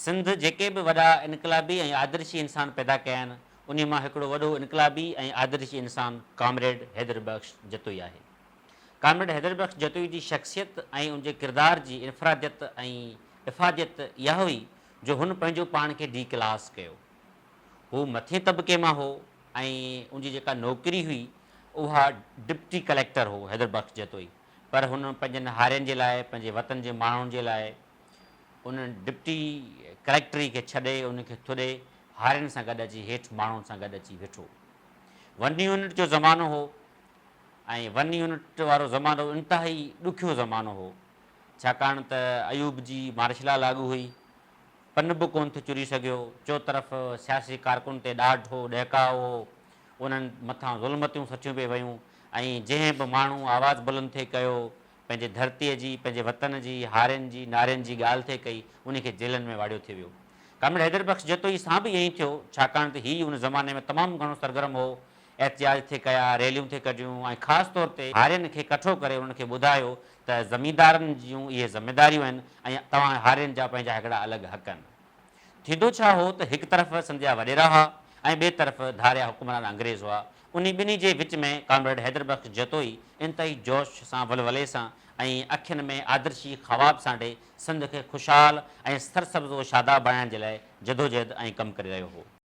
سنڌ جيڪي به وڏا انقلابي ۽ آدرشي انسان پيدا ڪيا آهن، انهي مان هڪڙو وڏو انقلابي ۽ آدرشي انسان ڪامريڊ حيدر بخش جتوئي آهي. ڪامريڊ حيدر بخش جتوئي جي شخصيت ۽ ان جي ڪردار جي انفراديت ۽ افاديت اها هئي جو هن پنهنجو پاڻ کي ڊي ڪلاس ڪيو. هو مٿين طبقي مان هو ۽ ان جي جيڪا نوڪري هئي اها ڊپٽي ڪليڪٽر هو حيدر بخش جتوئي پر هن پنهنجن هارين جي لاء پنهنجي وطن جي ماڻهن جي لاء ان ڊپٽي ڪليڪٽري کي ڇڏي، ان کي ٿڏي، هارين سان گڏ اچي هيٺ ماڻهن سان گڏ اچي ويٺو. ون يونٽ جو زمانو هو ۽ ون يونٽ وارو زمانو انتهائي ڏکيو زمانو هو، ڇاڪاڻ ته ايوب جي مارشلا لاڳو هئي، پن به ڪونه ٿي چري سگهيو، چوطرف سياسي ڪارڪن تي ڏاڍ هو، ڏهڪاء هو، انهن مٿان ظلمتيون سٺيون پئي ويون ۽ جنهن به ماڻهو آواز بلند ٿي ڪيو، پنهنجي ڌرتيء جي، پنهنجي وطن جي، هارين جي، نارين جي ڳالهه ٿي ڪئي، انهي کي جيلن ۾ واڙيو ٿي ويو. ڪامريڊ حيدر بخش جتوئي سان به ائين ئي ٿيو، ڇاڪاڻ ته هي ان زماني ۾ تمام گهڻو سرگرم هو، احتجاج ٿي ڪيا، ريليون ٿي ڪڍيون ۽ خاص طور تي هارين کي ڪٺو ڪري انهن کي ٻڌايو ته زميندارن جون اهي ذميداريون آهن ۽ توهان هارين جا پنهنجا هڪڙا الڳ حق آهن. ٿيندو ڇا هو ته هڪ طرف سنڌ جا وڏيرا هئا ۽ ٻئي طرف ڌاريا حڪمران انگريز هئا. انهي ٻنهي جي وچ ۾ ڪامريڊ حيدر بخش جتوئي انتهائي جوش سان ولولي سان ۽ اکين ۾ آدرشي خواب سانڍي سنڌ کي خوشحال ۽ سرسبز و شاداب بڻائڻ جي لاء جدوجهد ۽ ڪم ڪري رهيو هو.